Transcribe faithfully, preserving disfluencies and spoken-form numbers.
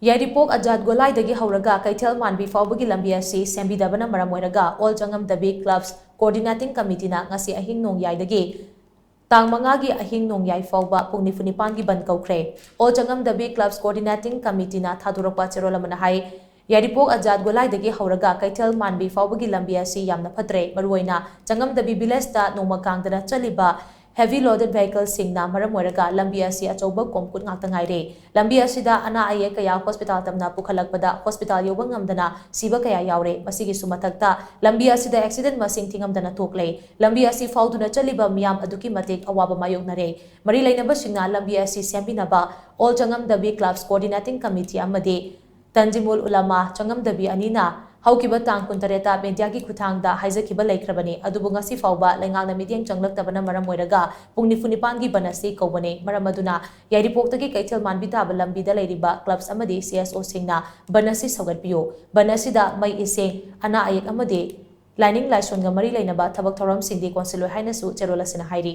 ꯌꯥꯏꯔꯤꯄꯣꯛ ꯑꯖꯥꯠ ꯒꯣꯂꯥꯏꯗꯒꯤ ꯍꯧꯔꯒ ꯀꯩꯊꯦꯜ ꯃꯥꯟꯕꯤ ꯐꯥꯎꯕꯒꯤ ꯂꯝꯕꯤ ꯑꯁꯤ ꯁꯦꯝꯕꯤꯗꯕꯅ ꯃꯔꯝ ꯑꯣꯏꯔꯒ ꯑꯣꯜ ꯆꯉꯝꯗꯕꯤ ꯀ꯭ꯂꯕꯁ ꯀꯣꯑꯣꯔꯗꯤꯅꯦꯇꯤꯡ ꯀꯃꯤꯇꯤꯅ ꯉꯁꯤ ꯑꯍꯤꯡ ꯅꯣꯡꯌꯥꯏꯗꯒꯤ ꯇꯥꯡ ꯃꯉꯥꯒꯤ ꯑꯍꯤꯡ ꯅꯣꯡꯌꯥꯏ ꯐꯥꯎꯕ ꯄꯨꯡ ꯅꯤꯐꯨ ꯅꯤꯄꯥꯟꯒꯤ ꯕꯟ ꯀꯧꯈ꯭ꯔꯦ꯫ ꯑꯣꯜ ꯆꯉꯝꯗꯕꯤ ꯀ꯭ꯂꯕꯁ ꯀꯣꯑꯣꯔꯗꯤꯅꯦꯇꯤꯡ ꯀꯃꯤꯇꯤꯅ ꯊꯥꯗꯣꯔꯛꯄ ꯆꯦꯔꯣꯜ ꯑꯃꯅ ꯍꯥꯏ, ꯌꯥꯏꯔꯤꯄꯣꯛ ꯑꯖꯥꯠ ꯒꯣꯂꯥꯏꯗꯒꯤ ꯍꯧꯔꯒ ꯀꯩꯊꯦꯜ ꯃꯥꯟꯕꯤ ꯐꯥꯎꯕꯒꯤ ꯂꯝꯕꯤ ꯑꯁꯤ ꯌꯥꯝꯅ ꯐꯠꯇ꯭ꯔꯦ꯫ ꯃꯔꯨꯑꯣꯏꯅ ꯆꯉꯝꯗꯕꯤ ꯚꯤꯂꯦꯖꯇ ꯅꯣꯡꯃ ꯀꯥꯡꯗꯅ ꯆꯠꯂꯤꯕ heavy loaded vehicleꯁꯤꯡꯅ ꯃꯔꯝ ꯑꯣꯏꯔꯒ ꯂꯝꯕꯤ ꯑꯁꯤ ꯑꯆꯧꯕ ꯀꯣꯝꯀꯨꯠ ꯉꯥꯛꯇ ꯉꯥꯏꯔꯦ꯫ ꯂꯝꯕꯤ ꯑꯁꯤꯗ ꯑꯅꯥ ꯑꯌꯦꯛ ꯀꯌꯥ ꯍꯣꯁꯄꯤꯇꯥꯜ ꯇꯝꯅ ꯄꯨꯈꯠꯂꯛꯄꯗ ꯍꯣꯁꯄꯤꯇꯥꯜ ꯌꯧꯕ ꯉꯝꯗꯅ ꯁꯤꯕ ꯀꯌꯥ ꯌꯥꯎꯔꯦ꯫ ꯃꯁꯤꯒꯤꯁꯨ ꯃꯊꯛꯇ ꯂꯝꯕꯤ ꯑꯁꯤꯗ ꯑꯦꯛꯁꯤꯗꯦꯟ ꯃꯁꯤꯡ ꯊꯤꯉꯝꯗꯅ ꯊꯣꯛꯂꯦ꯫ ꯂꯝꯕꯤ ꯑꯁꯤ ꯐꯥꯎꯗꯨꯅ ꯆꯠꯂꯤꯕ ꯃꯤꯌꯥꯝ ꯑꯗꯨꯛꯀꯤ ꯃꯇꯤꯛ ꯑꯋꯥꯕ ꯃꯥꯌꯣꯛꯅꯔꯦ꯫ ꯃꯔꯤ ꯂꯩꯅꯕꯁꯤꯡꯅ ꯂꯝꯕꯤ ꯑꯁꯤ ꯁꯦꯝꯕꯤꯅꯕ ꯑꯣꯜ ꯆꯉꯝꯗꯕꯤ ꯀ꯭ꯂꯕꯁ ꯀꯣꯑꯣꯔꯗꯤꯅꯦꯇꯤꯡ ꯀꯃꯤꯇꯤ ꯑꯃꯗꯤ ꯇꯟꯖꯤꯃꯨꯜ ꯎꯂꯥꯃꯥ ꯆꯉꯝꯗꯕꯤ ꯑꯅꯤꯅ ꯍꯧꯈꯤꯕ ꯇꯥꯡ ꯀꯨꯟꯇꯔꯦꯠꯇ ꯃꯦꯗꯤꯌꯥꯒꯤ ꯈꯨꯠꯊꯥꯡꯗ ꯍꯥꯏꯖꯈꯤꯕ ꯂꯩꯈ꯭ꯔꯕꯅꯤ꯫ ꯑꯗꯨꯕꯨ ꯉꯁꯤ ꯐꯥꯎꯕ ꯂꯩꯉꯥꯛꯅ ꯃꯤꯠꯌꯦꯡ ꯆꯪꯂꯛꯇꯕꯅ ꯃꯔꯝ ꯑꯣꯏꯔꯒ ꯄꯨꯡ ꯅꯤꯐꯨ ꯅꯤꯄꯥꯟꯒꯤ ꯕꯟ ꯑꯁꯤ ꯀꯧꯕꯅꯤ꯫ ꯃꯔꯝ ꯑꯗꯨꯅ ꯌꯥꯏꯔꯤꯄꯣꯛꯇꯒꯤ ꯀꯩꯊꯦꯜ ꯃꯥꯟꯕꯤ ꯇꯥꯕ ꯂꯝꯕꯤꯗ ꯂꯩꯔꯤꯕ ꯀ꯭ꯂꯕꯁ ꯑꯃꯗꯤ ꯁꯤ ꯑꯦꯁ ꯑꯣꯁꯤꯡꯅ ꯕꯟ ꯑꯁꯤ ꯁꯧꯒꯠꯄꯤꯌꯨ꯫ ꯕꯟ ꯑꯁꯤꯗ ꯃꯩ, ꯏꯁꯤꯡ, ꯑꯅꯥ ꯑꯌꯦꯛ ꯑꯃꯗꯤ ꯂꯥꯏꯅꯤꯡ ꯂꯥꯏꯁꯣꯟꯒ ꯃꯔꯤ ꯂꯩꯅꯕ ꯊꯕꯛ ꯊꯧꯔꯝꯁꯤꯡꯗꯤ ꯀꯣꯟꯁꯤꯜꯂꯣꯏ ꯍꯥꯏꯅꯁꯨ ꯆꯦꯔꯣꯜ ꯑꯁꯤꯅ ꯍꯥꯏꯔꯤ꯫